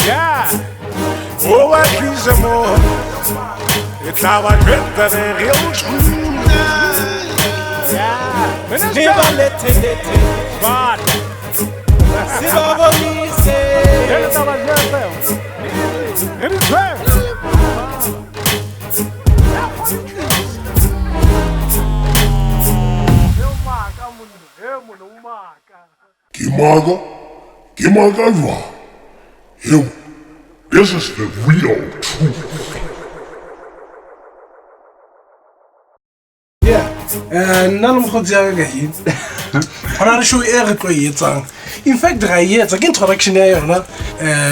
Yeah. O ba tlise mo. E tla ba jwetsa the real truth. Yeah. Minister. Smart. E tla ba jwetsa. It is fair. Ke maka jwang? Yo, this is the real truth. Yeah, nna le mokgotsi ya ka ka go na le show e re tlo e etsang. In fact, ra e etsa, ke introduction ya yona.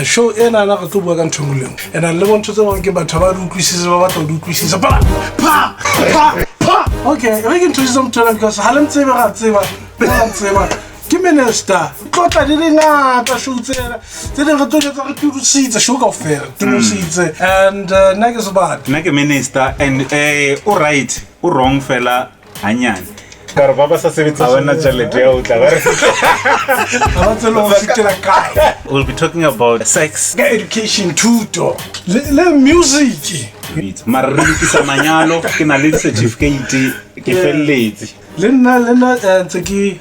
Show enana re tlo bua ka ntho e nngwe le nngwe. And le bontho tse bangwe ke batho ba di utlwisise, ba batla ho di utlwisisa. Pa, pa, pa, pa. Okay, re ke introduce motho ena because ha le ntsebe ra tseba, ra tseba. Ke minister. Tlotla di le ngata show tsena. Tse ding re tlo di etsa re tudusitse show kaofela, tudusitse. And nna ke Sebata. Nna ke minister and o right, o wrong fela hanyane. Ka re ba ba sa sebetse ha bana tjhelete ya ho tla ba re. Ha ba tsebe hore fitela kae. We'll be talking about sex, ka education, thuto, le music. Mara re lokisa manyalo, ke na le certificate, ke felletse. Le nna ntse ke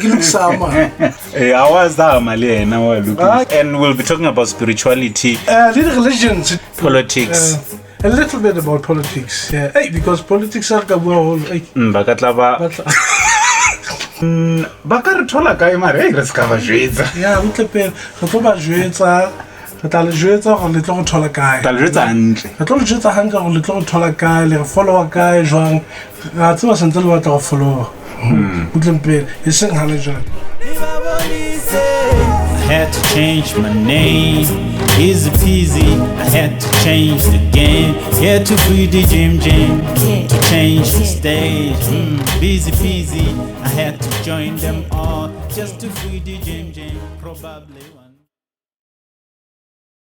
lokisa ma. A wa zama le yena wa lokisa. And we'll be talking about spirituality, le religions, politics. A little bit about politics, yeah. Hey, because politics are ka bua haholo. Hey. Ba ka tla ba ba ka re thola kae mara, hey, re se ka ba jwetsa. Yeah, butle pele, re tlo ba jwetsa, re tla le jwetsa hore le tlo go thola kae. Tla le jwetsa hantle. Re tlo le jwetsa hantle hore le tlo go thola kae, le re follow kae jwang. Ra tseba sentse le batla go follow. Butle pele, e seng hana jwale. I had to change my name, easy peasy. I had to change the game, had to free the gym gym, to change the stage. Busy peasy. I had to join them all just to free the gym gym. Probably one.